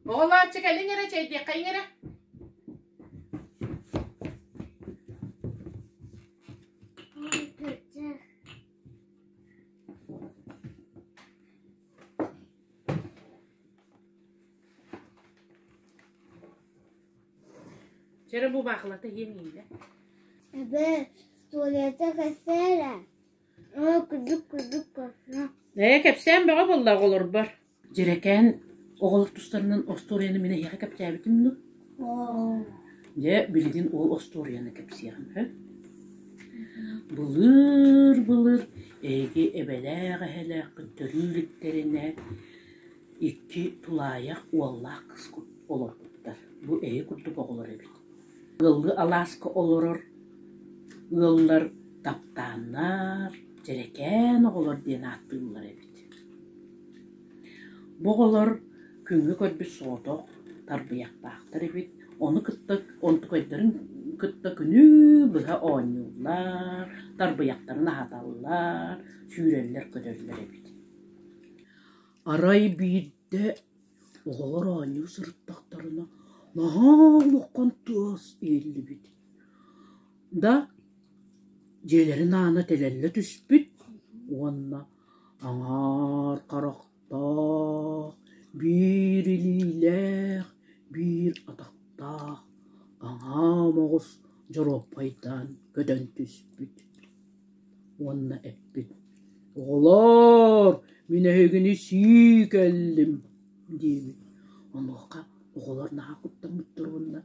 Оҕолоор, чэ кэлиҥ эрэ, чэйдиэххэйиҥ эрэ. Чэ эрэ бу баахылата иһиэҥ иилэ. Эбээ, туалета кэпсээ эрэ. Оо, кырдьык, кырдьык, кэпсээ. Ээ, кэпсээн бөҕө буолла оҕолорбор. Дьэрэкээн оҕолор тустарынан остуоруйаны мин эһиэхэ кэпсээбитим дуу? Дьэ, билигин ол остуоруйаны кэпсиэҕим үһү. Былыр-былыр эһиги эбэлээх эһэлээххит төрүү иликтэринэ икки тулаайах уоллаах кыыс олорбуттар. Бу эһи курдук оҕолор эбит. Ыаллыы алааска олорор ыаллар таптааннар, дьэрэкээн оҕолор диэн ааттыыллар эбит. Бу оҕолор күҥҥэ көрбүт соҕотох тарбыйахтаахтар эбит, ону кытта онтукайдарын кытта күнү быһа оонньууллар, тарбыйахтарын аһаталлар, сүүрэллэр-көтөллөр эбит. Арай биирдэ оҕолор оонньуу сырыттахтарына наһаа улахан тыас иһиллибит. Да дьиэлэрин аана тэлэллэ түспүт уонна аҥаар харахтаах, биир илиилээх, биир атахтаах аҥаа моҕус дьоруоппайдаан көтөн түспүт уонна эппит: «Оҕолоор, мин эһигини сии кэллим» диэбит. Онуоха оҕолор наһаа куттаммыттар уонна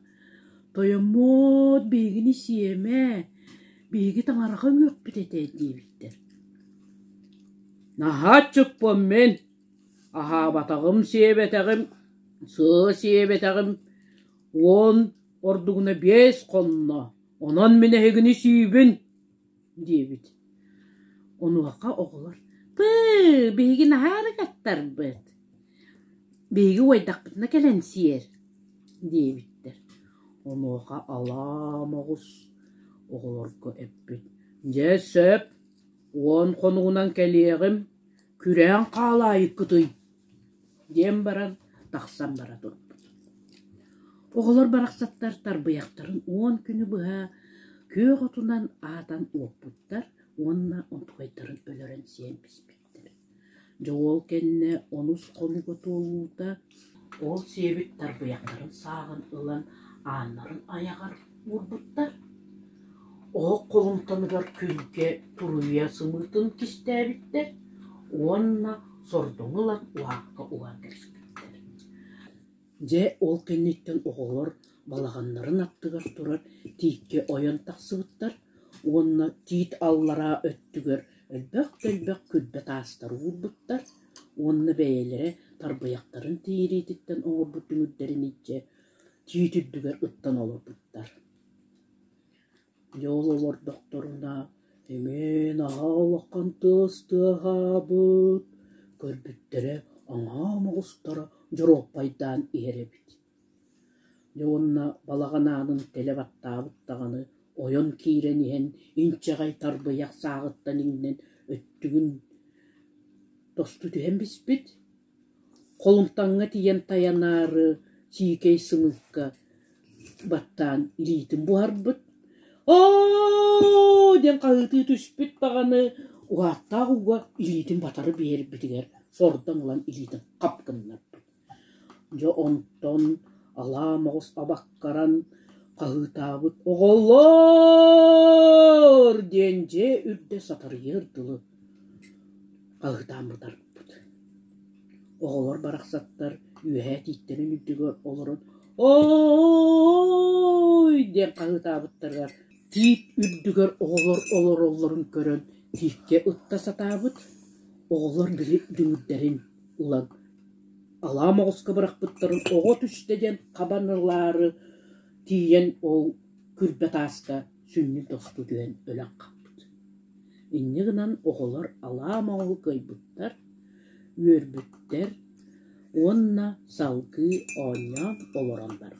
«Тойоммуот, биһигини сиэмэ, биһиги таҥараҕа үҥүөхпүт этэ» диэбиттэр. Наһаа аччыкпын мин, аһаабатаҕым, сиэбэтэҕим, сыа сиэбэтэҕим, уон ордугуна биэс хонно, онон мин эһигини сиибин диэбит. Онуоха оҕолор: «Пыы, биһиги наһаа арыгаттарбыт, биһиги уойдахпытына кэлэн сиэр» диэбиттэр. Онуоха алаа моҕус оҕолорго эппит: «Дьэ сөп, уон хонугунан кэлиэҕим, күрээн хаалаайыккытый» диэн баран тахсан бара турбут. Оҕолор барахсаттар тарбыйахтарын уон күнү быһа күөх отунан аатан уоппуттар уонна онтукайдарын өлөрөн сиэн биспиттэр. Дьэ ол кэннэ онус хонуга туолуута ол сиэбит тарбыйахтарын сааҕын ылан ааннарын айаҕар уурбуттар. Оһох холумтаныгар күлгэ туруйа сымыытын кистээбиттэр уонна сордоҥу ылан уһаакка уган кэбиспиттэр. Дьэ, ол кэнниттэн оҕолор балаҕаннарын аттыгар турар тииккэ ойон тахсыбыттар уонна тиит аллараа өттүгэр элбэх да элбэх күрбэ таастары уурбуттар уонна бэйэлэрэ тарбыйахтарын тиириититтэн оҥорбут түҥүрдэрин илдьэ тиит үрдүгэр ыттан олорбуттар. Дьэ ол олордохторуна эмиэ наһаа улахан тыас тыаһаабыт, көрбүттэрэ аҥаа моҕустара дьоруоппайдаан иһэр эбит. Дьэ уонна балаҕан аанын тэлэ баттаабыт даҕаны ойон киирэн иһэн инчэҕэй тарбыйах сааҕыттан иҥнэн өттүгүн тосту түһэн биспит. Холумтаҥҥа тиийэн тайанаары сиикэй сымыыкка баттаан илиитин буһарбыт. «Оо!» диэн хаһыытыы түспүт даҕаны уһааттаах ууга илиитин батары биэрбитигэр сордоҥ ылан илиитин хап гыннарбыт. Дьэ онтон алаа моҕус абаккаран хаһыытаабыт «Оҕолоор!» диэн дьиэ үрдэ сатарыйыар дылы хаһыытаан бытарпыт. Оҕолор барахсаттар үөһээ тииттэрин үрдүгэр олорон «Оой!» диэн хаһыытаабыттарыгар тиит үрдүгэр оҕолор олороллорун көрөн тииккэ ытта сатаабыт. Оҕолор били дүҥүрдэрин ылан алаа моҕуска бырахпыттарын оҕо түстэ диэн хабан ылаары тиийэн ол күрбэ тааска сүнньүн тосту түһэн өлөн хаалбыт. Инньэ гынан оҕолор алаа моҕуһу кыайбыттар, үөрбүттэр уонна салгыы оонньоон олорон барбыттар.